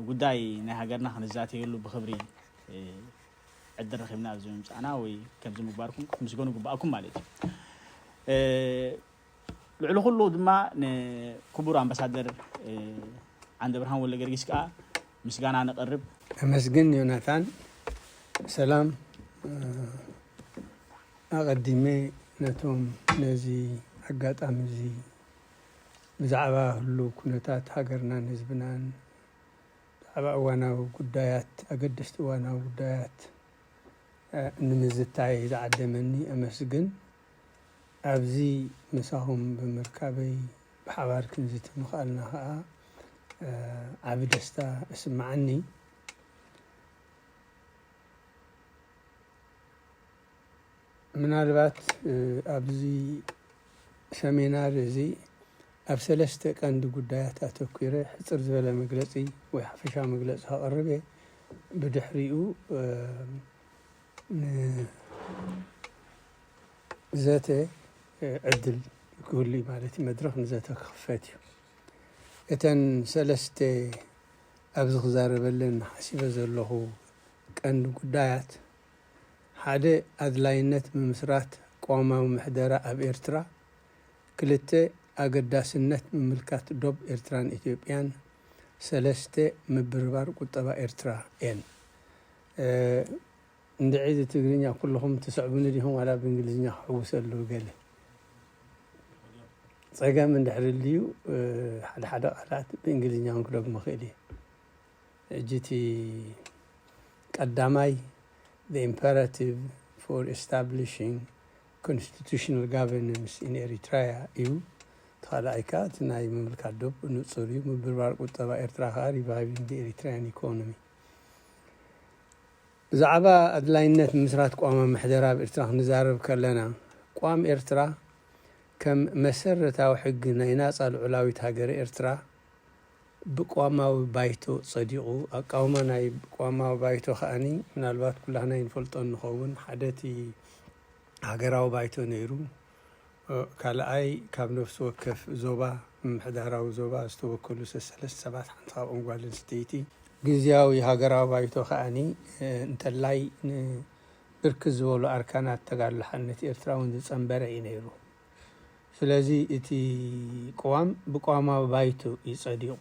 ጉዳይ ናይ ሃገርና ክንዛተየሉ ብኽብሪ ዕድል ረኺብና ኣብዚ ምምፃእና ወይ ከምዚ ምግባርኩም ክትምስገኑ ይግባኣኩም ማለት እዩ። ልዕሊ ኩሉ ድማ ንክቡር ኣምባሳደር ዓንደ ብርሃን ወልደ ገርጊስ ከዓ ምስጋና ነቕርብ። ኣመስግን ዮናታን። ሰላም። ኣቐዲመ ነቶም ነዚ ኣጋጣሚ እዚ ብዛዕባ ህሉው ኩነታት ሃገርናን ህዝብናን ብዛዕባ እዋናዊ ጉዳያት ኣገደስቲ እዋናዊ ጉዳያት ንምዝታይ ዝዓደመኒ ኣመስግን። ኣብዚ ምሳኹም ብምርካበይ ብሓባር ክንዝቲ ምኽኣልና ከዓ ዓቢ ደስታ እስምዓኒ። ምናልባት ኣብዚ ሰሚናር እዚ ኣብ ሰለስተ ቀንዲ ጉዳያት ኣተኲረ ሕጽር ዝበለ መግለጺ ወይ ሓፈሻዊ መግለጺ ከቕርብ እየ። ብድሕሪኡ ንዘተ ዕድል ክህሉ እዩ ማለት እዩ። መድረኽ ንዘተ ክኽፈት እዩ። እተን ሰለስተ ኣብዚ ክዛረበለን ሓሲበ ዘለኹ ቀንዲ ጉዳያት፣ ሓደ ኣድላይነት ምምስራት ቅዋማዊ ምሕደራ ኣብ ኤርትራ፣ ክልተ ኣገዳስነት ምምልካት ዶብ ኤርትራን ኢትዮጵያን፣ ሰለስተ ምብርባር ቁጠባ ኤርትራ እየን። እንድዒ እዚ ትግርኛ ኩልኹም ትስዕቡኒ ዲኹም ዋላ ብእንግሊዝኛ ክሕውሰሉ ገለ ጸገም እንድሕር ልዩ ሓደ ሓደ ቃላት ብእንግሊዝኛ እውን ክደግሞ ክእል እየ። ሕጂ እቲ ቀዳማይ the imperative for establishing constitutional governance in Eritrea እዩ። እቲ ካልኣይ ከዓ እቲ ናይ ምምልካት ዶብ ንጹር እዩ። ምብርባር ቁጠባ ኤርትራ ከዓ reviving the Eritrean economy። ብዛዕባ ኣድላይነት ምስራት ቅዋማዊ ምሕደራ ኣብ ኤርትራ ክንዛረብ ከለና፣ ቅዋም ኤርትራ ከም መሰረታዊ ሕጊ ናይ ናጻ ልዑላዊት ሃገረ ኤርትራ ብቅዋማዊ ባይቶ ጸዲቑ። ኣቃውማ ናይ ቅዋማዊ ባይቶ ከኣኒ ምናልባት ኩላህና ይንፈልጦ እንኸውን። ሓደ እቲ ሃገራዊ ባይቶ ነይሩ። ካልኣይ ካብ ነፍሲ ወከፍ ዞባ ምምሕዳራዊ ዞባ ዝተወከሉ ሰሰለስተ ሰባት፣ ሓንቲ ካብኦም ጓል ኣንስተይቲ። ግዝያዊ ሃገራዊ ባይቶ ከኣኒ እንተላይ ንብርክት ዝበሉ ኣርካናት ተጋድሎ ሓርነት ኤርትራ እውን ዝጸንበረ እዩ ነይሩ። ስለዚ እቲ ቅዋም ብቅዋማዊ ባይቶ እዩ ጸዲቑ።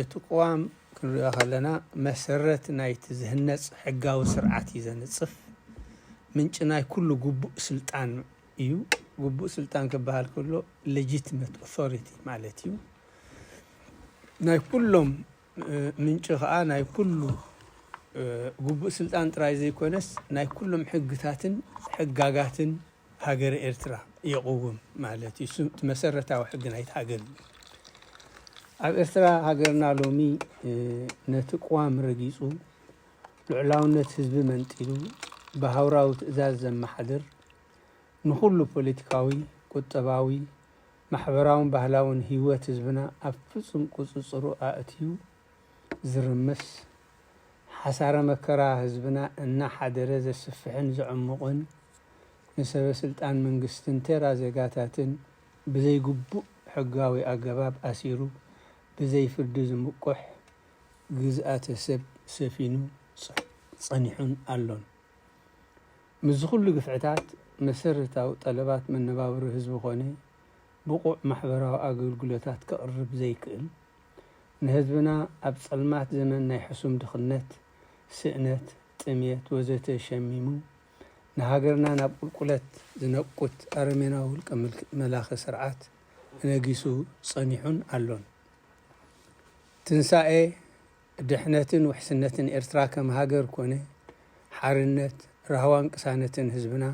እቲ ቅዋም ክንሪኦ ከለና መሰረት ናይቲ ዝህነጽ ሕጋዊ ስርዓት እዩ ዘንጽፍ። ምንጪ ናይ ኩሉ ግቡእ ስልጣን እዩ። ግቡእ ስልጣን ክበሃል ከሎ legitimate authority ማለት እዩ። ናይ ኩሎም ምንጪ ከዓ ናይ ኩሉ ግቡእ ስልጣን ጥራይ ዘይኮነስ ናይ ኩሎም ሕግታትን ሕጋጋትን ሃገረ ኤርትራ የቕውም ማለት እዩ። እቲ መሰረታዊ ሕጊ ናይቲ ሃገር እዩ። ኣብ ኤርትራ ሃገርና ሎሚ ነቲ ቅዋም ረጊጹ፣ ልዑላውነት ህዝቢ መንጢሉ፣ ብሃውራዊ ትእዛዝ ዘመሓድር፣ ንኹሉ ፖለቲካዊ፣ ቁጠባዊ፣ ማሕበራውን ባህላውን ህይወት ህዝብና ኣብ ፍጹም ቁጽጽሩ ኣእትዩ ዝርምስ፣ ሓሳረ መከራ ህዝብና እናሓደረ ዘስፍሕን ዘዕሙቕን፣ ንሰበ ስልጣን መንግስትን ተራ ዜጋታትን ብዘይግቡእ ሕጋዊ ኣገባብ ኣሲሩ ብዘይ ፍርዲ ዝምቁሕ ግዝኣተ ሰብ ሰፊኑ ጸኒሑን ኣሎን። ምስዚ ኩሉ ግፍዕታት መሰረታዊ ጠለባት መነባብሮ ህዝቢ ኮነ ብቑዕ ማሕበራዊ ኣገልግሎታት ከቕርብ ዘይክእል፣ ንህዝብና ኣብ ጸልማት ዘመን ናይ ሕሱም ድኽነት፣ ስእነት፣ ጥምየት ወዘተ ሸሚሙ ንሃገርና ናብ ቁልቁለት ዝነቁት ኣረሜናዊ ውልቀ መላኺ ስርዓት ነጊሱ ጸኒሑን ኣሎን። ትንሳኤ፣ ድሕነትን ውሕስነትን ኤርትራ ከም ሃገር ኮነ ሓርነት፣ ራህዋን ቅሳነትን ህዝብና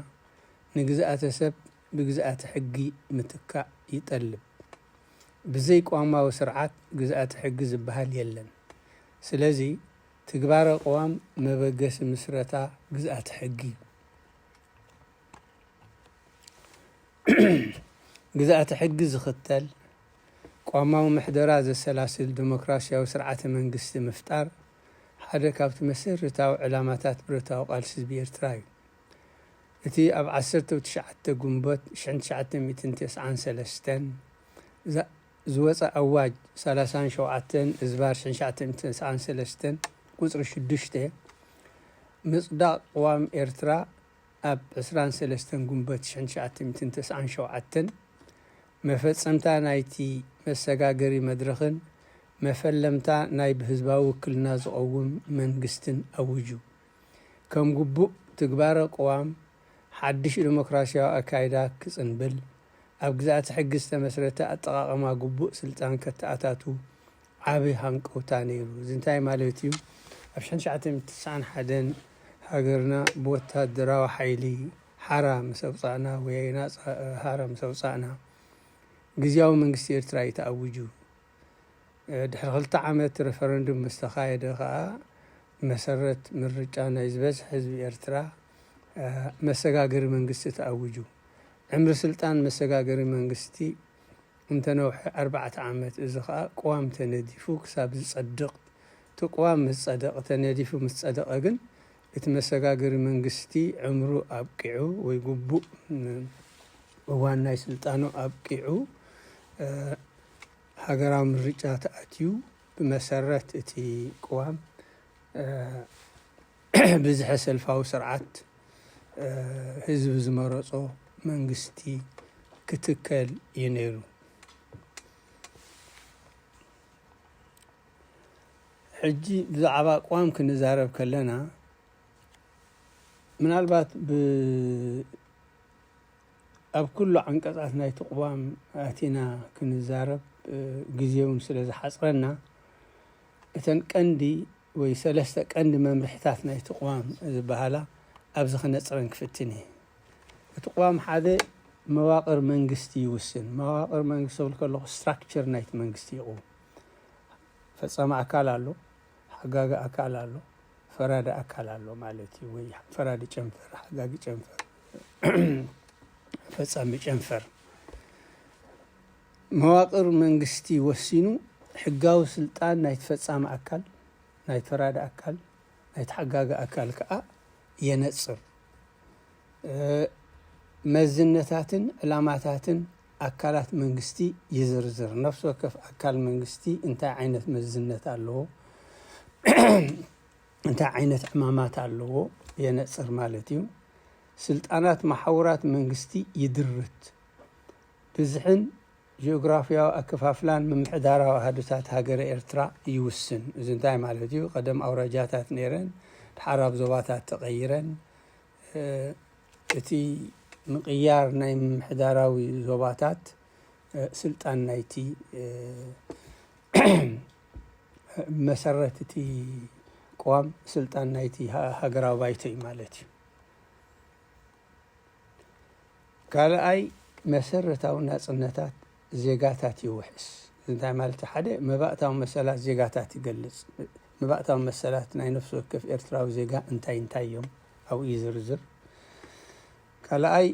ንግዝኣተ ሰብ ብግዝኣተ ሕጊ ምትካእ ይጠልብ። ብዘይ ቅዋማዊ ስርዓት ግዝኣተ ሕጊ ዝበሃል የለን። ስለዚ ትግባረ ቅዋም መበገሲ ምስረታ ግዝኣተ ሕጊ እዩ። ግዝኣተ ሕጊ ዝኽተል፣ ቅዋማዊ ምሕደራ ዘሰላስል ዲሞክራሲያዊ ስርዓተ መንግስቲ ምፍጣር ሓደ ካብቲ መሰረታዊ ዕላማታት ብረታዊ ቃልሲ ህዝቢ ኤርትራ እዩ። እቲ ኣብ ዓሰርተ ትሽዓተ ግንቦት ሽሕን ትሽዓተ ሚእትን ተስዓን ሰለስተን ዝወፀ ኣዋጅ ሰላሳን ሸውዓተን እዝባር ሽሕን ትሽዓተ ሚእትን ተስዓን ሰለስተን ቁፅሪ ሽዱሽተ፣ ምፅዳቕ ቅዋም ኤርትራ ኣብ ዕስራን ሰለስተን ጉንበት ሽሕን ትሽዓተ ሚእትን ተስዓን ሸውዓተን፣ መፈጸምታ ናይቲ መሰጋገሪ መድረኽን መፈለምታ ናይ ብህዝባዊ ውክልና ዝቐውም መንግስትን ኣውጁ። ከም ግቡእ ትግባረ ቅዋም ሓድሽ ዲሞክራስያዊ ኣካይዳ ክጽንብል፣ ኣብ ግዝኣተ ሕጊ ዝተመስረተ ኣጠቓቕማ ግቡእ ስልጣን ከተኣታቱ ዓቢ ሃንቀውታ ነይሩ። እዚ እንታይ ማለት እዩ? ኣብ ሽሕን ትሽዓተ ሚእትን ተስዓን ሓደን ሃገርና ብወታደራዊ ሓይሊ ሓራ ምስ ኣውጻእና፣ ወይ ናጻ፣ ሓራ ምስ ኣውጻእና፣ ግዝያዊ መንግስቲ ኤርትራ እዩ ተኣዊጁ። ድሕሪ ክልተ ዓመት ሬፈረንዱም ምስ ተኻየደ ከኣ፣ መሰረት ምርጫ ናይ ዝበዝሕ ህዝቢ ኤርትራ፣ መሰጋገሪ መንግስቲ ተኣዊጁ። ዕምሪ ስልጣን መሰጋገሪ መንግስቲ እንተነውሐ ኣርባዕተ ዓመት። እዚ ከኣ ቅዋም ተነዲፉ ክሳብ ዝጸድቕ፣ እቲ ቅዋም ምስ ጸደቐ፣ ተነዲፉ ምስ ጸደቐ ግን፣ እቲ መሰጋገሪ መንግስቲ ዕምሩ ኣብቂዑ፣ ወይ ግቡእ እዋን ናይ ስልጣኑ ኣብቂዑ፣ እ፣ ሃገራዊ ምርጫ ተኣትዩ፣ ብመሰረት እቲ ቅዋም፣ እ፣ ብዝሐ ሰልፋዊ ስርዓት፣ እ፣ ህዝቢ ዝመረጾ መንግስቲ ክትከል እዩ ነይሩ። ሕጂ ብዛዕባ ቅዋም ክንዛረብ ከለና፣ ምናልባት ብ-፣ ኣብ ኩሉ ዓንቀጻት ናይቲ ቅዋም ኣቲና ክንዛረብ፣ እ፣ ግዜ እውን ስለ ዝሓጽረና፣ እተን ቀንዲ ወይ ሰለስተ ቀንዲ መምርሒታት ናይቲ ቅዋም ዝበሃላ ኣብዚ ክነጽረን ክፍትን እየ። እቲ ቅዋም ሓደ መዋቕር መንግስቲ ይውስን። መዋቕር መንግስቲ ክብል ከለኹ፣ ስትራክቸር ናይቲ መንግስቲ ይቕውም። ፈጻሚ ኣካል ኣሎ፣ ሓጋጊ ኣካል ኣሎ፣ ፈራዲ ኣካል ኣሎ ማለት እዩ። ወይ ፈራዲ ጨንፈር፣ ሓጋጊ ጨንፈር፣ ፈጻሚ ጨንፈር። መዋቕር መንግስቲ ወሲኑ፣ ሕጋዊ ስልጣን ናይቲ ፈጻሚ ኣካል፣ ናይቲ ፈራዲ ኣካል፣ ናይቲ ሓጋጊ ኣካል ከኣ የነጽር። እ፣ መዝነታትን ዕላማታትን ኣካላት መንግስቲ ይዝርዝር። ነፍሲ ወከፍ ኣካል መንግስቲ እንታይ ዓይነት መዝነት ኣለዎ፣ እንታይ ዓይነት ዕማማት ኣለዎ የነጽር ማለት እዩ። ስልጣናት መሓውራት መንግስቲ ይድርት። ብዝሕን ጂኦግራፊያዊ ኣከፋፍላን ምምሕዳራዊ ኣሃዱታት ሃገረ ኤርትራ ይውስን። እዚ እንታይ ማለት እዩ? ቀደም ኣውራጃታት ነይረን፣ ድሓር ኣብ ዞባታት ተቐይረን። እ፣ እቲ ምቕያር ናይ ምምሕዳራዊ ዞባታት፣ እ፣ ስልጣን ናይቲ፣ እ፣ መሰረት እቲ ቅዋም ስልጣን ናይቲ ሃ-፣ ሃገራዊ ባይቶ እዩ ማለት እዩ። ካልኣይ፣ መሰረታዊ ናጽነታት ዜጋታት ይውሕስ። እዚ እንታይ ማለት እዩ? ሓደ፣ መባእታዊ መሰላት ዜጋታት ይገልጽ። መባእታዊ መሰላት ናይ ነፍሲ ወከፍ ኤርትራዊ ዜጋ እንታይ እንታይ እዮም? ኣብኡ ይዝርዝር። ካልኣይ፣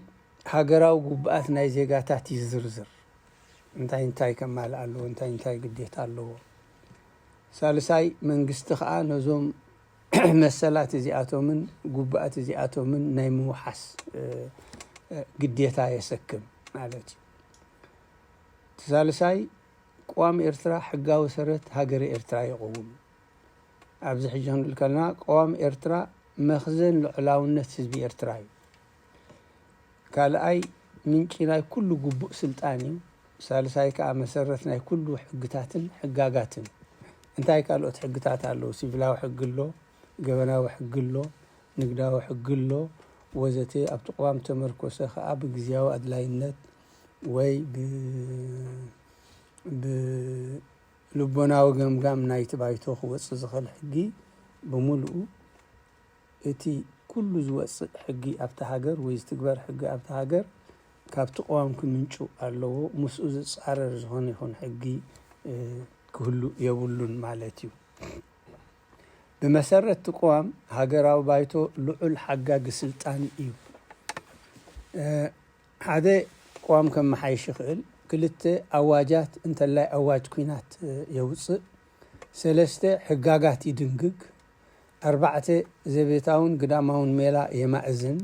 ሃገራዊ ግቡኣት ናይ ዜጋታት ይዝርዝር። እንታይ እንታይ ከማልእ ኣለዎ፣ እንታይ እንታይ ግዴታ ኣለዎ። ሳልሳይ፣ መንግስቲ ከኣ ነዞም መሰላት እዚኣቶምን ግቡኣት እዚኣቶምን ናይ ምውሓስ፣ እ፣ እ፣ ግዴታ የሰክም ማለት እዩ። እቲ ሳልሳይ፣ ቅዋም ኤርትራ ሕጋዊ ሰረት ሃገረ ኤርትራ ይቐውም። ኣብዚ ሕጂ ክንብል ከለና፣ ቅዋም ኤርትራ መኽዘን ልዑላውነት ህዝቢ ኤርትራ እዩ። ካልኣይ፣ ምንጪ ናይ ኩሉ ግቡእ ስልጣን እዩ። ሳልሳይ ከኣ፣ መሰረት ናይ ኩሉ ሕግታትን ሕጋጋትን። እንታይ ካልኦት ሕግታት ኣለዉ? ሲቪላዊ ሕጊ ኣሎ፣ ገበናዊ ሕጊ ኣሎ፣ ንግዳዊ ሕጊ ኣሎ፣ ወዘተ። ኣብቲ ቅዋም ተመርኮሰ ከኣ፣ ብግዝያዊ ኣድላይነት ወይ ብ-፣ ብልቦናዊ ገምጋም ናይቲ ባይቶ ክወጽእ ዝኽእል ሕጊ ብምሉኡ፣ እቲ ኩሉ ዝወጽእ ሕጊ ኣብታ ሃገር ወይ ዝትግበር ሕጊ ኣብታ ሃገር ካብቲ ቅዋም ክምንጩ ኣለዎ። ምስኡ ዝጻረር ዝኾነ ይኹን ሕጊ፣ እ፣ ክህሉ የብሉን ማለት እዩ። ብመሰረት እቲ ቅዋም፣ ሃገራዊ ባይቶ ልዑል ሓጋጊ ስልጣን እዩ። እ፣ ሓደ፣ ቅዋም ከመሓይሽ ይኽእል። ክልተ፣ ኣዋጃት እንተላይ ኣዋጅ ኲናት፣ እ፣ የውጽእ። ሰለስተ፣ ሕጋጋት ይድንግግ። ኣርባዕተ፣ ዘቤታውን ግዳማውን ሜላ የማእዝን።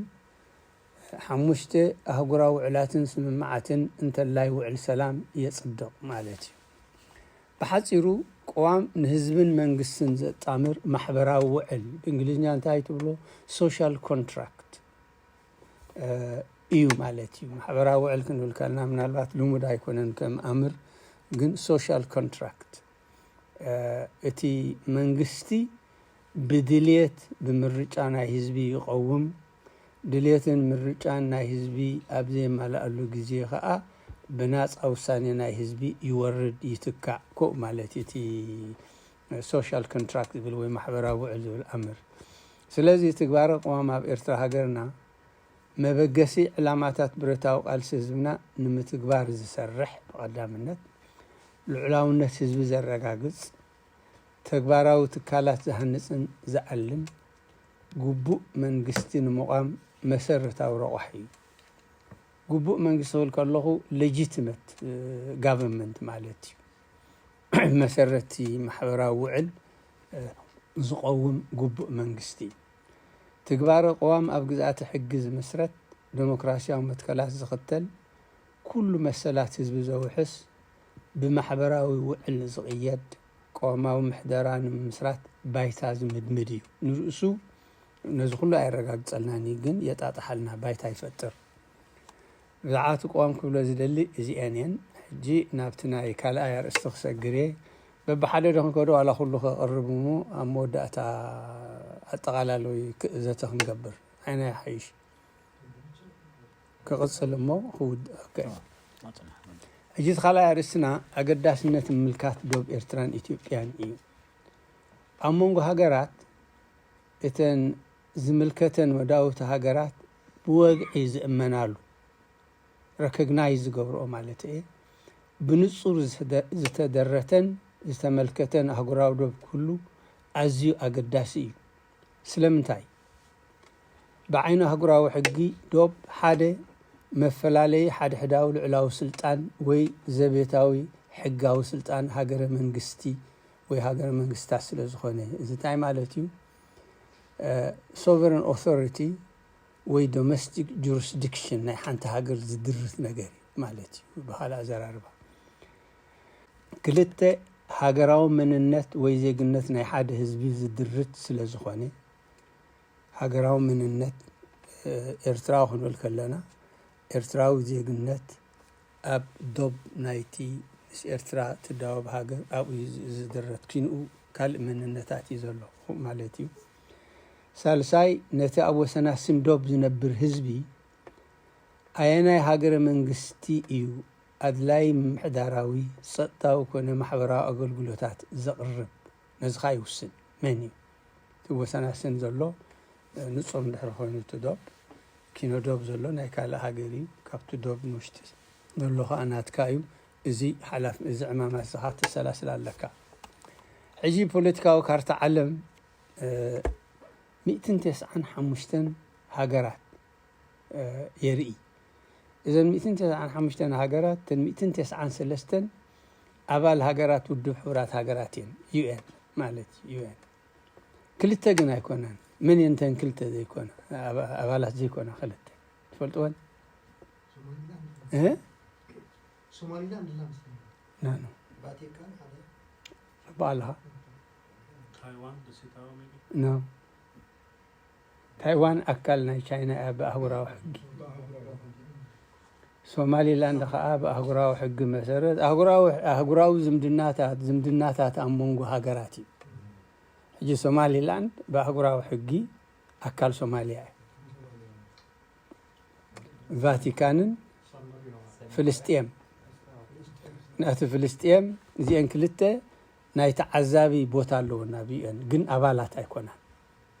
ሓሙሽተ ኣህጉራዊ ውዕላትን ስምምዓትን እንተላይ ውዕል ሰላም የጽድቕ ማለት እዩ። ብሓጺሩ፣ ቅዋም ንህዝብን መንግስትን ዘጣምር ማሕበራዊ ውዕል፣ ብእንግሊዝኛ እንታይ ትብሎ፣ ሶሻል ኮንትራክት እዩ ማለት እዩ። ማሕበራዊ ውዕል ክንብል ከለና ምናልባት ልሙድ ኣይኮነን ከም ኣምር፣ ግን ሶሻል ኮንትራክት፣ እቲ መንግስቲ ብድልየት፣ ብምርጫ ናይ ህዝቢ ይቐውም። ድልየትን ምርጫን ናይ ህዝቢ ኣብ ዘየማልኣሉ ግዜ ኸኣ ብናጻ ውሳኔ ናይ ህዝቢ ይወርድ፣ ይትካእ። ኮ ማለት እቲ ሶሻል ኮንትራክት ዝብል ወይ ማሕበራዊ ውዕል ዝብል ኣምር። ስለዚ ትግባረ ቅዋም ኣብ ኤርትራ ሃገርና መበገሲ ዕላማታት ብረታዊ ቃልሲ ህዝብና ንምትግባር ዝሰርሕ፣ ብቐዳምነት ልዑላውነት ህዝቢ ዘረጋግጽ፣ ተግባራዊ ትካላት ዝሃንጽን ዝኣልን፣ ግቡእ መንግስቲ ንምቋም መሰረታዊ ረቋሒ እዩ። ግቡእ መንግስቲ ክብል ከለኹ ሌጂቲመት ጋቨርንመንት ማለት እዩ። መሰረቲ ማሕበራዊ ውዕል ዝቐውም ግቡእ መንግስቲ። ትግባረ ቅዋም ኣብ ግዝኣተ ሕጊ ዝምስረት፣ ደሞክራሲያዊ መትከላት ዝኽተል፣ ኩሉ መሰላት ህዝቢ ዘውሕስ፣ ብማሕበራዊ ውዕል ዝቕየድ ቅዋማዊ ምሕደራ ንምምስራት ባይታ ዝምድምድ እዩ። ንርእሱ ነዚ ኩሉ ኣየረጋግጸልናን እዩ፣ ግን የጣጥሓልና፣ ባይታ ይፈጥር። ብዛዕባ እቲ ቅዋም ክብሎ ዝደሊ እዚአን እየን። ሕጂ ናብቲ ናይ ካልኣይ ኣርእስቲ ክሰግር እየ። በብሓደ ዶ ክንከዶ ዋላ ኩሉ ከቕርብ እሞ ኣብ መወዳእታ ኣጠቓላላዊ ክ-፣ ዘተ ክንገብር። ኣይና ይሓይሽ። ክቕጽል እሞ ክውድ-፣ ኦኬ። ሕጂ እቲ ካልኣይ ኣርእስትና ኣገዳስነት ምምልካት ዶብ ኤርትራን ኢትዮጵያን እዩ። ኣብ መንጎ ሃገራት እተን ዝምልከተን ወዳውቲ ሃገራት ብወግዒ ዝእመናሉ፣ ረኮግናይዝ ዝገብርኦ ማለት እየ፣ ብንጹር ዝተደ-፣ ዝተደረተን ዝተመልከተን ኣህጉራዊ ዶብ ክህሉ ኣዝዩ ኣገዳሲ እዩ። ስለምንታይ? ብዓይኒ ኣህጉራዊ ሕጊ ዶብ ሓደ መፈላለዪ ሓድሕዳዊ ልዑላዊ ስልጣን ወይ ዘቤታዊ ሕጋዊ ስልጣን ሃገረ መንግስቲ ወይ ሃገረ መንግስታት ስለ ዝኾነ። እዚ እንታይ ማለት እዩ? እ፣ ሶቨረን ኦቶሪቲ ወይ ዶሜስቲክ ጁሪስዲክሽን ናይ ሓንቲ ሃገር ዝድርት ነገር እዩ ማለት እዩ። ብኻልእ ኣዘራርባ፣ ክልተ፣ ሃገራዊ መንነት ወይ ዜግነት ናይ ሓደ ህዝቢ ዝድርት ስለ ዝኾነ፣ ሃገራዊ መንነት፣ እ፣ ኤርትራዊ ክንብል ከለና፣ ኤርትራዊ ዜግነት ኣብ ዶብ ናይቲ ምስ ኤርትራ ትዳወብ ሃገር ኣብኡ እዩ ዝ-፣ ዝድረት። ኪንኡ ካልእ መንነታት እዩ ዘሎ ማለት እዩ። ሳልሳይ፣ ነቲ ኣብ ወሰናስን ዶብ ዝነብር ህዝቢ ኣየናይ ሃገረ መንግስቲ እዩ ኣድላይ ምምሕዳራዊ፣ ጸጥታዊ ኮነ ማሕበራዊ ኣገልግሎታት ዘቕርብ? ነዚ ኸኣ ይውስን። መን እዩ እቲ ወሰናስን ዘሎ? ንጹር እንድሕር ኮይኑ እቲ ዶብ፣ ኪኖ ዶብ ዘሎ ናይ ካልእ ሃገር እዩ። ካብቲ ዶብ ንውሽጢ ዘሎ ኸኣ ናትካ እዩ። እዚ ሓላፍ-፣ እዚ ዕማማት እዚ ኸኣ ተሰላስል ኣለካ። ሕጂ ፖለቲካዊ ካርታ ዓለም፣ እ፣ ሚእትን ተስዓን ሓሙሽተን ሃገራት እ፣ የርኢ። እዘን ሚእትን ተስዓን ሓሙሽተን ሃገራት፣ እተን ሚእትን ተስዓን ሰለስተን ኣባል ሃገራት ውድብ ሕቡራት ሃገራት እየን፣ ዩ ኤን ማለት እዩ፣ ዩ ኤን። ክልተ ግን ኣይኮናን። መን እየን እተን ክልተ ዘይኮና? ኣባ-፣ ኣባላት ዘይኮና ክልተ? ትፈልጥወን? እ? ሶማሊላንድ ኣላ መስለኒ። ኖ፣ ኖ። ቫቲካን ሓደ። ጽቡቕ ኣለኻ። ታይዋን ደሴታዊ ሜቢ? ኖ። ታይዋን ኣካል ናይ ቻይና እያ ብኣህጉራዊ ሕጊ። ሶማሊላንድ ኸኣ ብኣህጉራዊ ሕጊ መሰረት ኣህጉራዊ፣ ኣህጉራዊ ዝምድናታት፣ ዝምድናታት ኣብ መንጎ ሃገራት እዩ። ሕጂ ሶማሊላንድ ብኣህጉራዊ ሕጊ ኣካል ሶማልያ እያ። ቫቲካንን ፍልስጤም፣ ናቲ ፍልስጤም፣ እዚአን ክልተ ናይ ተዓዛቢ ቦታ ኣለወን ኣብ ዩ ኤን፣ ግን ኣባላት ኣይኮናን፣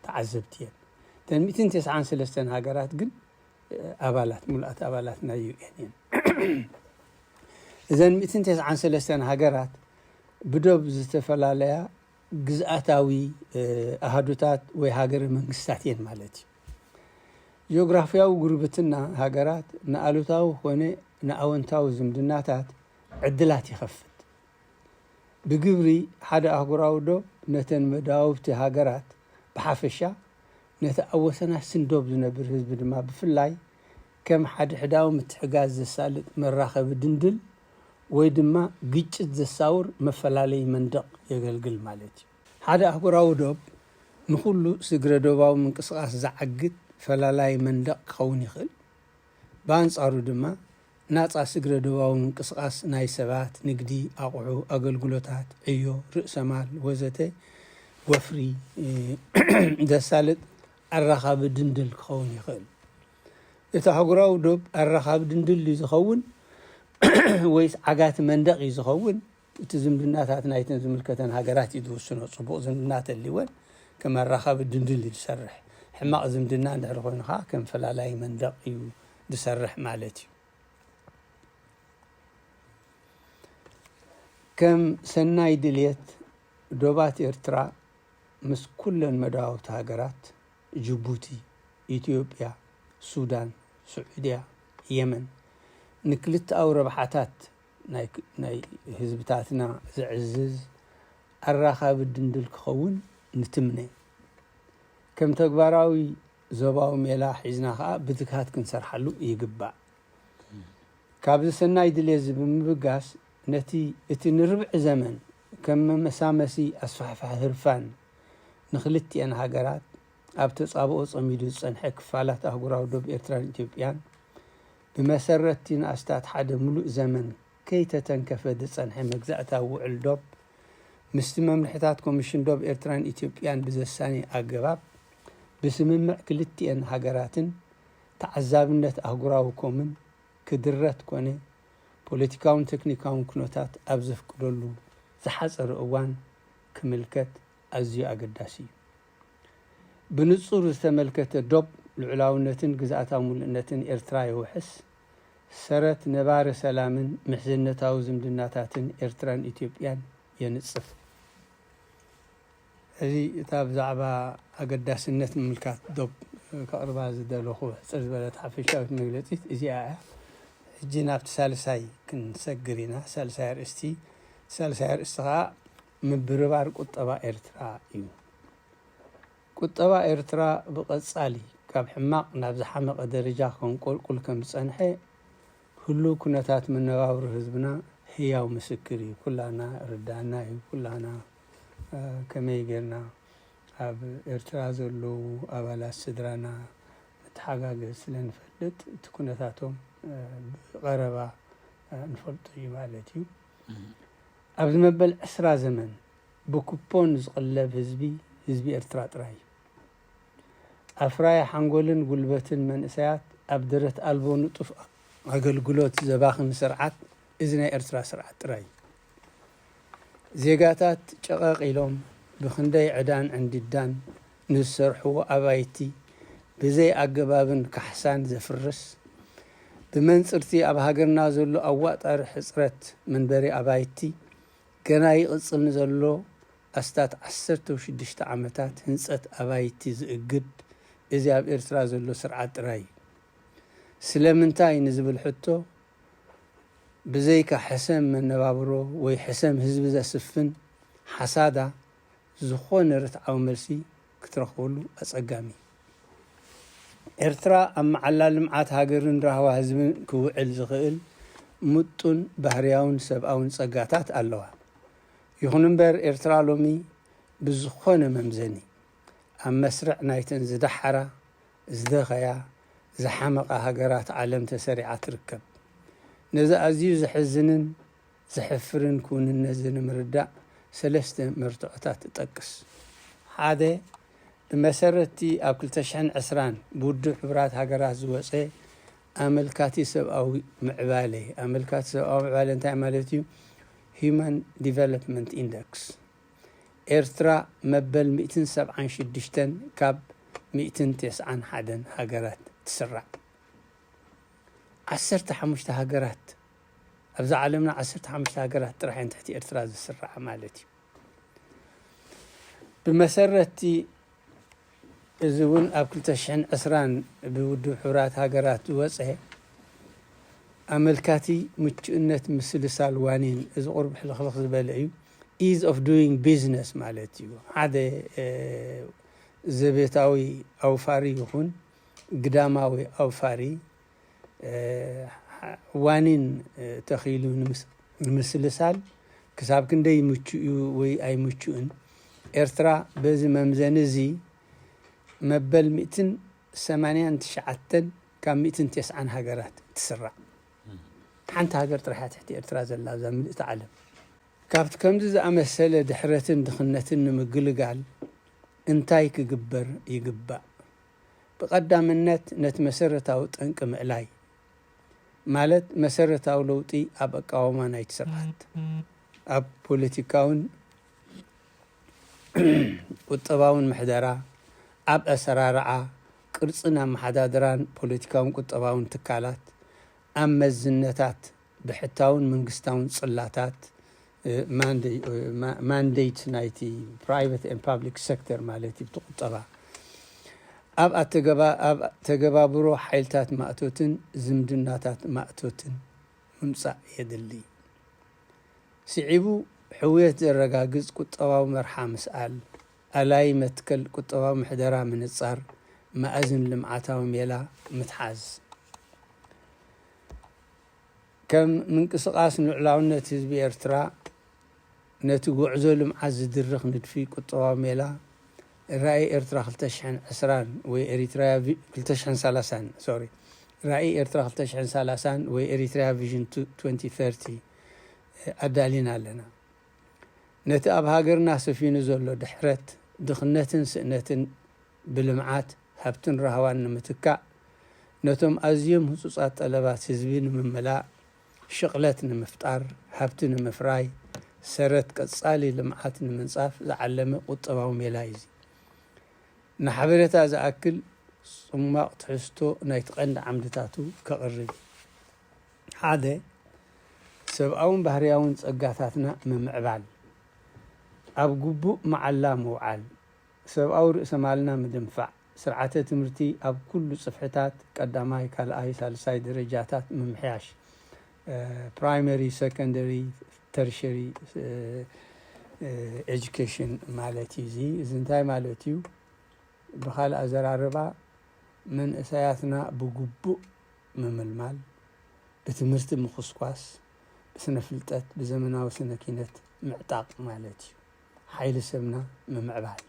ተዓዘብቲ እየን። እተን ሚእትን ተስዓን ሰለስተን ሃገራት ግን፣ እ፣ ኣባላት፣ ሙሉኣት ኣባላት ናይ ዩ ኤን እየን። እዘን ሚእትን ተስዓን ሰለስተን ሃገራት ብዶብ ዝተፈላለያ ግዝኣታዊ፣ እ፣ ኣሃዱታት ወይ ሃገረ መንግስታት እየን ማለት እዩ። ጂኦግራፍያዊ ጉርብትና ሃገራት ንኣሉታዊ ኮነ ንኣወንታዊ ዝምድናታት ዕድላት ይኸፍት። ብግብሪ ሓደ ኣህጉራዊ ዶብ ነተን መዳውብቲ ሃገራት ብሓፈሻ፣ ነቲ ኣብ ወሰናስን ዶብ ዝነብር ህዝቢ ድማ ብፍላይ ከም ሓድሕዳዊ ምትሕጋዝ ዘሳልጥ መራኸቢ ድንድል ወይ ድማ ግጭት ዘሳውር መፈላለይ መንደቕ የገልግል ማለት እዩ። ሓደ ኣህጉራዊ ዶብ ንኹሉ ስግረ ዶባዊ ምንቅስቓስ ዘዓግት ፈላላይ መንደቕ ክኸውን ይኽእል። ብኣንጻሩ ድማ ናጻ ስግረ ዶባዊ ምንቅስቓስ ናይ ሰባት፣ ንግዲ፣ ኣቑሑ፣ ኣገልግሎታት፣ ዕዮ፣ ርእሰ ማል ወዘተ ወፍሪ ዘሳልጥ ኣራኻቢ ድንድል ክኸውን ይኽእል። እቲ ኣህጉራዊ ዶብ ኣራኻቢ ድንድል እዩ ዝኸውን ወይስ ዓጋቲ መንደቕ እዩ ዝኸውን? እቲ ዝምድናታት ናይተን ዝምልከተን ሃገራት እዩ ዝውስኖ። ጽቡቕ ዝምድና ተልይወን ከም ኣራኻቢ ድንድል እዩ ዝሰርሕ። ሕማቕ ዝምድና እንድሕር ኮይኑ ከዓ ከም ፈላላይ መንደቕ እዩ ዝሰርሕ ማለት እዩ። ከም ሰናይ ድልየት ዶባት ኤርትራ ምስ ኩለን መዳውብቲ ሃገራት ጅቡቲ፣ ኢትዮጵያ፣ ሱዳን፣ ስዑድያ፣ የመን ንክልተኣዊ ረብሓታት ናይ ህዝብታትና ዘዕዝዝ ኣራኻቢ ድንድል ክኸውን ንትምነ። ከም ተግባራዊ ዞባዊ ሜላ ሒዝና ከኣ ብትግሃት ክንሰርሓሉ ይግባእ። ካብዚ ሰናይ ድሌት እዚ ብምብጋስ ነቲ እቲ ንርብዒ ዘመን ከም መመሳመሲ ኣስፋሕፋሒ ህርፋን ንክልቲኤን ሃገራት ኣብ ተጻብኦ ጸሚዱ ዝጸንሐ ክፋላት ኣህጉራዊ ዶብ ኤርትራን ኢትዮጵያን ብመሰረትቲ ንኣስታት ሓደ ምሉእ ዘመን ከይተተንከፈ ዝጸንሐ መግዛእታዊ ውዕል ዶብ ምስቲ መምርሕታት ኮሚሽን ዶብ ኤርትራን ኢትዮጵያን ብዘሳኒ ኣገባብ ብስምምዕ ክልቲኤን ሃገራትን ተዓዛብነት ኣህጉራዊ ኮምን ክድረት ኮነ ፖለቲካውን ቴክኒካውን ኩነታት ኣብ ዘፍቅደሉ ዝሓጸረ እዋን ክምልከት ኣዝዩ ኣገዳሲ እዩ። ብንጹር ዝተመልከተ ዶብ ልዑላውነትን ግዝኣታዊ ምሉእነትን ኤርትራ የውሕስ፣ ሰረት ነባሪ ሰላምን ምሕዝነታዊ ዝምድናታትን ኤርትራን ኢትዮጵያን የንጽፍ። እዚ እታ ብዛዕባ ኣገዳስነት ምምልካት ዶብ ከቕርባ ዝደለኹ ሕጽር ዝበለት ሓፈሻዊት መግለጺት እዚኣ እያ። ሕጂ ናብቲ ሳልሳይ ክንሰግር ኢና። ሳልሳይ ኣርእስቲ፣ ሳልሳይ ኣርእስቲ ኸኣ ምብርባር ቁጠባ ኤርትራ እዩ። ቁጠባ ኤርትራ ብቐጻሊ ካብ ሕማቕ ናብ ዝሓመቐ ደረጃ ከንቆልቁል ከም ዝጸንሐ ህሉው ኩነታት መነባብሮ ህዝብና ህያው ምስክር እዩ። ኩላና ርዳእና እዩ። ኩላና፣ እ፣ ከመይ ጌርና ኣብ ኤርትራ ዘለዉ ኣባላት ስድራና ንተሓጋገዝ ስለ ንፈልጥ እቲ ኩነታቶም፣ እ፣ ብቐረባ፣ እ፣ ንፈልጦ እዩ ማለት እዩ። ኣብዚ መበል ዕስራ ዘመን ብኩፖን ዝቕለብ ህዝቢ፣ ህዝቢ ኤርትራ ጥራይ እዩ። ኣፍራይ ሓንጎልን ጉልበትን መንእሰያት ኣብ ደረት ኣልቦ ንጡፍ ኣገልግሎት ዘባኽን ስርዓት፣ እዚ ናይ ኤርትራ ስርዓት ጥራይ እዩ። ዜጋታት ጨቐቕ ኢሎም ብኽንደይ ዕዳን ዕንድዳን ንዝሰርሕዎ ኣባይቲ ብዘይ ኣገባብን ካሕሳን ዘፍርስ፣ ብመንጽርቲ ኣብ ሃገርና ዘሎ ኣዋጣሪ ሕጽረት መንበሪ ኣባይቲ ገና ይቕጽል ንዘሎ ኣስታት ዓሰርተ ሽዱሽተ ዓመታት ህንጸት ኣባይቲ ዝእግድ እዚ ኣብ ኤርትራ ዘሎ ስርዓት ጥራይ እዩ። ስለምንታይ ንዝብል ሕቶ፣ ብዘይካ ሕሰም መነባብሮ ወይ ሕሰም ህዝቢ ዘስፍን ሓሳዳ፣ ዝኾነ ርትዓዊ መልሲ ክትረኽበሉ ኣጸጋሚ እዩ። ኤርትራ ኣብ መዓላ ልምዓት ሃገርን ራህዋ ህዝብን ክውዕል ዝኽእል ምጡን ባህርያውን ሰብኣውን ጸጋታት ኣለዋ። ይኹን እምበር፣ ኤርትራ ሎሚ ብዝኾነ መምዘኒ ኣብ መስርዕ ናይተን ዝደሓራ፣ ዝደኸያ፣ ዝሓመቓ ሃገራት ዓለም ተሰሪዓ ትርከብ። ነዚ ኣዝዩ ዘሕዝንን ዘሕፍርን ክውንነት እዚ ንምርዳእ ሰለስተ መርትዖታት እጠቅስ። ሓደ፣ ብመሰረትቲ ኣብ ክልተ ሽሕን ዕስራን ብውድብ ሕቡራት ሃገራት ዝወጸ ኣመልካቲ ሰብኣዊ ምዕባለ፣ ኣመልካቲ ሰብኣዊ ምዕባለ እንታይ ማለት እዩ? ሂዩማን ዲቨሎፕመንት ኢንደክስ፣ ኤርትራ መበል ሚእትን ሰብዓን ሽዱሽተን ካብ ሚእትን ተስዓን ሓደን ሃገራት ትስራዕ። ዓሰርተ ሓሙሽተ ሃገራት፣ ኣብዛ ዓለምና ዓሰርተ ሓሙሽተ ሃገራት ጥራሕ እየን ትሕቲ ኤርትራ ዝስራዓ ማለት እዩ። ብመሰረትቲ እዚ እውን ኣብ ክልተ ሽሕን ዕስራን ብውድብ ሕቡራት ሃገራት ዝወጸ ኣመልካቲ ምቹእነት ምስልሳል ዋኒን፣ እዚ ቁሩብ ሕልኽልኽ ዝበለ እዩ። ኢዝ ኦፍ ዱይንግ ቢዝነስ ማለት እዩ። ሓደ፣ እ፣ ዘቤታዊ ኣውፋሪ ይኹን ግዳማዊ ኣውፋሪ ዋኒን ተኺሉ ንምስልሳል ክሳብ ክንደይ ምቹእ እዩ ወይ ኣይምቹእን፣ ኤርትራ በዚ መምዘኒ እዚ መበል ሚእትን ሰማንያን ትሽዓተን ካብ ሚእትን ተስዓን ሃገራት ትስራዕ። ሓንቲ ሃገር ጥራሕ እያ ትሕቲ ኤርትራ ዘላ ኣብዛ ምልእቲ ዓለም። ካብቲ ከምዚ ዝኣመሰለ ድሕረትን ድኽነትን ንምግልጋል እንታይ ክግበር ይግባእ? ብቐዳምነት ነቲ መሰረታዊ ጠንቂ ምእላይ፣ ማለት መሰረታዊ ለውጢ ኣብ ኣቃውማ ናይቲ ስርዓት፣ ኣብ ፖለቲካውን ቁጠባውን ምሕደራ፣ ኣብ ኣሰራርዓ፣ ቅርጽን ኣመሓዳድራን ፖለቲካውን ቁጠባውን ትካላት፣ ኣብ መዝነታት፣ ብሕታውን መንግስታውን ጽላታት፣ ማንዴት ናይቲ ፕራይቨት ኤን ፓብሊክ ሴክተር ማለት እዩ፣ ቁጠባ ኣብ ኣተገባብሮ ሓይልታት ማእቶትን ዝምድናታት ማእቶትን ምምጻእ የድሊ። ስዒቡ፣ ሕውየት ዘረጋግጽ ቁጠባዊ መርሓ ምስኣል፣ ኣላይ መትከል ቁጠባዊ ምሕደራ ምንጻር፣ መኣዝን ልምዓታዊ ሜላ ምትሓዝ። ከም ምንቅስቓስ ንልዑላውነት ህዝቢ ኤርትራ፣ ነቲ ጉዕዞ ልምዓት ዝድርኽ ንድፊ ቁጠባዊ ሜላ፣ ራእይ ኤርትራ ክልተ ሽሕን ዕስራን ወይ ኤሪትራያ ቪ-፣ ክልተ ሽሕን ሰላሳን፣ ሶሪ፣ ራእይ ኤርትራ ክልተ ሽሕን ሰላሳን ወይ ኤሪትራያ ቪዥን ቱ-፣ ትወንቲ ተርቲ ኣዳሊና ኣለና። ነቲ ኣብ ሃገርና ሰፊኑ ዘሎ ድሕረት፣ ድኽነትን ስእነትን ብልምዓት፣ ሃብትን ራህዋን ንምትካእ፣ ነቶም ኣዝዮም ህጹጻት ጠለባት ህዝቢ ንምምላእ፣ ሽቕለት ንምፍጣር፣ ሃብቲ ንምፍራይ፣ ሰረት ቀጻሊ ልምዓት ንምንጻፍ ዝዓለመ ቁጠባዊ ሜላ እዩ እዚ። ንሓበሬታ ዝኣክል፣ ጽሟቕ ትሕዝቶ ናይቲ ቀንዲ ዓምድታቱ ከቕርብ እዩ። ሓደ፣ ሰብኣውን ባህርያውን ጸጋታትና ምምዕባል፣ ኣብ ግቡእ መዓላ ምውዓል፣ ሰብኣዊ ርእሰ ማልና ምድንፋዕ፣ ስርዓተ ትምህርቲ ኣብ ኩሉ ጽፍሕታት ቀዳማይ፣ ካልኣይ፣ ሳልሳይ ደረጃታት ምምሕያሽ፣ እ፣ ፕራይመሪ፣ ሰከንደሪ፣ ተርሸሪ፣ እ፣ እ፣ ኤጁኬሽን ማለት እዩ። እዚ፣ እዚ እንታይ ማለት እዩ? ብኻልእ ኣዘራርባ፣ መንእሰያትና ብግቡእ ምምልማል፣ ብትምህርቲ ምኹስኳስ፣ ብስነ ፍልጠት፣ ብዘመናዊ ስነ ኪነት ምዕጣቕ ማለት እዩ። ሓይሊ ሰብና ምምዕባል።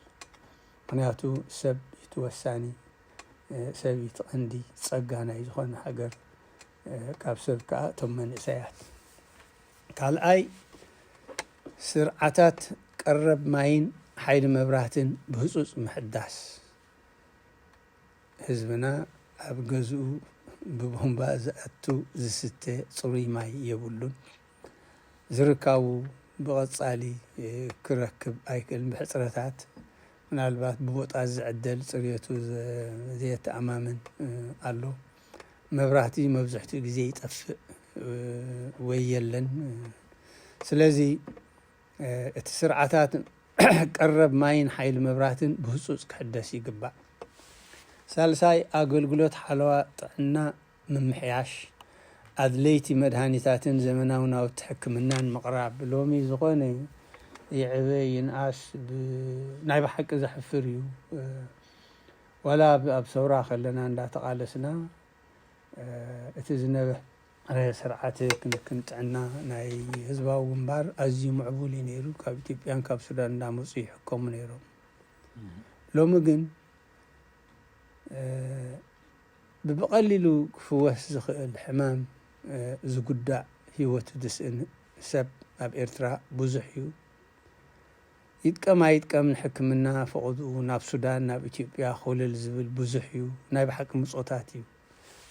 ምኽንያቱ ሰብ እቲ ወሳኒ፣ እ፣ ሰብ እቲ ቀንዲ ጸጋ ናይ ዝኾነ ሃገር፣ እ፣ ካብ ሰብ ከኣ እቶም መንእሰያት። ካልኣይ፣ ስርዓታት ቀረብ ማይን ሓይሊ መብራህትን ብህጹጽ ምሕዳስ። ህዝብና ኣብ ገዝኡ ብቦምባ ዝኣቱ ዝስተ ጽሩይ ማይ የብሉን። ዝርካቡ ብቐጻሊ ክረክብ ኣይክእልን ብሕጽረታት። ምናልባት ብቦጣ ዝዕደል ጽርየቱ ዘ-፣ ዘየተኣማምን ኣሎ። መብራህቲ መብዝሕትኡ ግዜ ይጠፍእ ወይ የለን። ስለዚ እቲ ስርዓታት ቀረብ ማይን ሓይሊ መብራህትን ብህጹጽ ክሕደስ ይግባእ። ሳልሳይ፣ ኣገልግሎት ሓለዋ ጥዕና ምምሕያሽ፣ ኣድለይቲ መድሃኒታትን ዘመናዊ ናውቲ ሕክምናን ምቕራብ። ሎሚ ዝኾነ ይዕበ ይንኣስ ብ-፣ ናይ ብሓቂ ዘሕፍር እዩ። ዋላ ኣብ፣ ኣብ ሰውራ ከለና እንዳተቓለስና፣ እቲ ዝነበረ ስርዓተ ክንክን ጥዕና ናይ ህዝባዊ ግንባር ኣዝዩ ምዕቡል እዩ ነይሩ። ካብ ኢትዮጵያን ካብ ሱዳን እንዳመጹ ይሕከሙ ነይሮም። ሎሚ ግን፣ እ፣ ብብቐሊሉ ክፍወስ ዝኽእል ሕማም፣ እ፣ ዝጉዳእ፣ ህይወቱ ዝስእን ሰብ ኣብ ኤርትራ ብዙሕ እዩ። ይጥቀም ኣይጥቀም ንሕክምና ፈቐድኡ ናብ ሱዳን፣ ናብ ኢትዮጵያ ኮለል ዝብል ብዙሕ እዩ። ናይ ብሓቂ ምጾታት እዩ።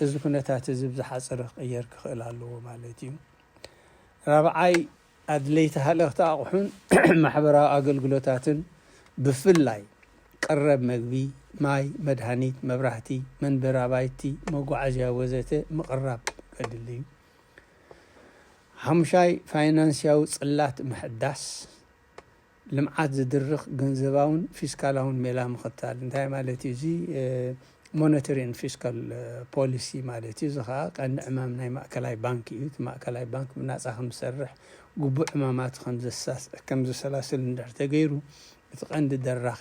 እዚ ኩነታት እዚ ብዝሓጸረ ክቕየር ክኽእል ኣለዎ ማለት እዩ። ራብዓይ፣ ኣድለይቲ ሃለኽቲ ኣቑሑን ማሕበራዊ ኣገልግሎታትን፣ ብፍላይ ቀረብ መግቢ፣ ማይ፣ መድሃኒት፣ መብራህቲ፣ መንበሪ ኣባይቲ፣ መጓዓዝያ ወዘተ ምቕራብ ከድሊ እዩ። ሓሙሻይ፣ ፋይናንስያዊ ጽላት ምሕዳስ፣ ልምዓት ዝድርኽ ገንዘባውን ፊስካላውን ሜላ ምኽታል። እንታይ ማለት እዩ እዚ? እ፣ ሞኔተሪ ኤንድ ፊስካል፣ እ፣ ፖሊሲ ማለት እዩ። እዚ ኸኣ ቀንዲ ዕማም ናይ ማእከላይ ባንክ እዩ። እቲ ማእከላይ ባንክ ብናጻ ከም ዝሰርሕ፣ ግቡእ ዕማማት ከም ዘሳ-፣ ከም ዘሰላስል እንድሕር ተገይሩ፣ እቲ ቀንዲ ደራኺ፣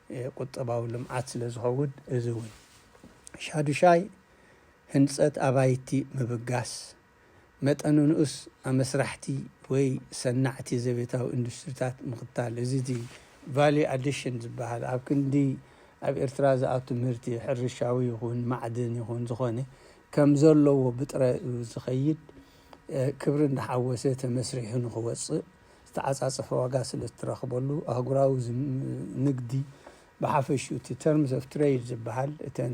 እ፣ ቁጠባዊ ልምዓት ስለ ዝኸውን፣ እዚ እውን። ሻዱሻይ፣ ህንፀት ኣባይቲ ምብጋስ፣ መጠኑ ንኡስ ኣመስራሕቲ ወይ ሰናዕቲ ዘቤታዊ ኢንዱስትሪታት ምኽታል። እዚ እቲ ቫልዩ ኣዲሽን ዝበሃል ኣብ ክንዲ ኣብ ኤርትራ ዝኣቱ ምህርቲ ሕርሻዊ ይኹን ማዕድን ይኹን ዝኾነ ከም ዘለዎ ብጥረ ዝኸይድ ክብሪ እንዳሓወሰ ተመስሪሑ ንኽወፅእ ዝተዓፃፀፈ ዋጋ ስለ እትረኽበሉ ኣህጉራዊ ንግዲ ብሓፈሽኡ እቲ terms of trade ዝበሃል እተን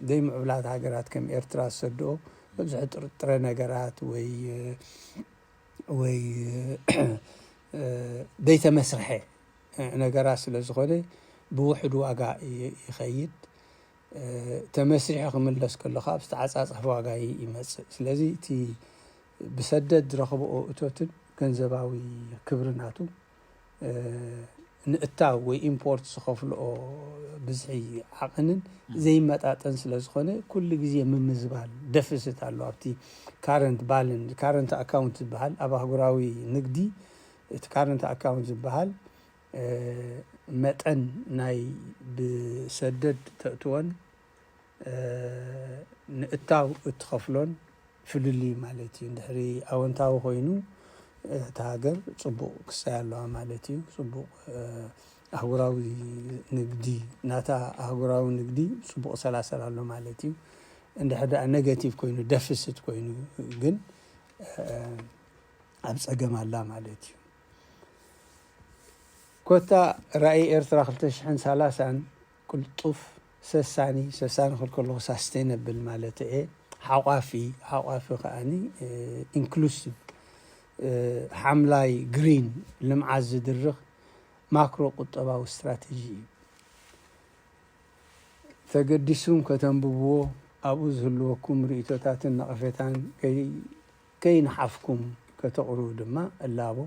ዘይምዕብላት ሃገራት ከም ኤርትራ ዝሰድኦ ብዙሕ ጥርጥረ ነገራት ወይ ወይ ዘይተመስርሐ ነገራት ስለ ዝኾነ ብውሕድ ዋጋ ይኸይድ። ተመስሪሑ ክምለስ ከሎ ካብ ዝተዓፃፀፈ ዋጋ ይመፅእ። ስለዚ እቲ ብሰደድ ዝረኽብኦ እቶትን ገንዘባዊ ክብሪ ናቱ ንእታው ወይ ኢምፖርት ዝኸፍልኦ ብዝሒ ዓቕንን ዘይመጣጠን ስለ ዝኾነ ኩሉ ግዜ ምምዝባል ደፍስት ኣሎ ኣብቲ ካረንት ባልን ካረንት ኣካውንት ዝበሃል ኣብ ኣህጉራዊ ንግዲ እቲ ካረንት ኣካውንት ዝበሃል መጠን ናይ ብሰደድ ተእትወን ንእታው እትኸፍሎን ፍልልይ ማለት እዩ። እንድሕሪ ኣወንታዊ ኮይኑ እታ ሃገር ፅቡቕ ክሳይ ኣለዋ ማለት እዩ። ፅቡቕ ኣህጉራዊ ንግዲ ናታ ኣህጉራዊ ንግዲ ፅቡቕ ሰላሰል ኣሎ ማለት እዩ። እንድሕር ደኣ ኔጋቲቭ ኮይኑ ደፍስት ኮይኑ ግን ኣብ ፀገም ኣላ ማለት እዩ። ኮታ ራእይ ኤርትራ ክልተ ሽሕን ሰላሳን ቅልጡፍ ሰሳኒ ሰሳኒ ክልከለኹ ሳስቴነብል ማለት እየ ሓቋፊ ሓቋፊ ከዓኒ ኢንክሉሲቭ ሓምላይ ግሪን ልምዓት ዝድርኽ ማክሮ ቁጠባዊ ስትራተጂ እዩ። ተገዲስኩም ከተንብብዎ ኣብኡ ዝህልወኩም ርእይቶታትን ነቐፌታን ከይንሓፍኩም ከተቕርቡ ድማ እላቦ።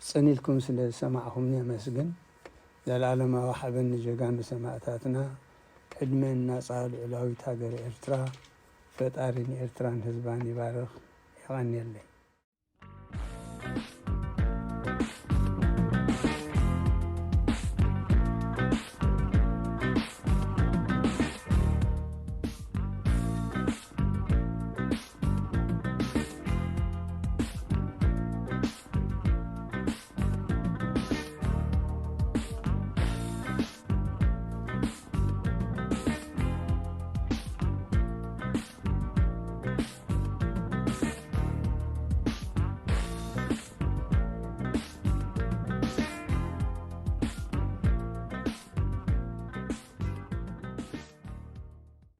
ጽን ኢልኩም ስለ ዝሰማዕኹምኒ የመስግን። ዘልኣለማዊ ሓበን ንጀጋኑ ሰማእታትና። ዕድመን ናጻ ልዑላዊት ሃገረ ኤርትራ። ፈጣሪ ንኤርትራን ህዝባን ይባርኽ። የቐንየለይ።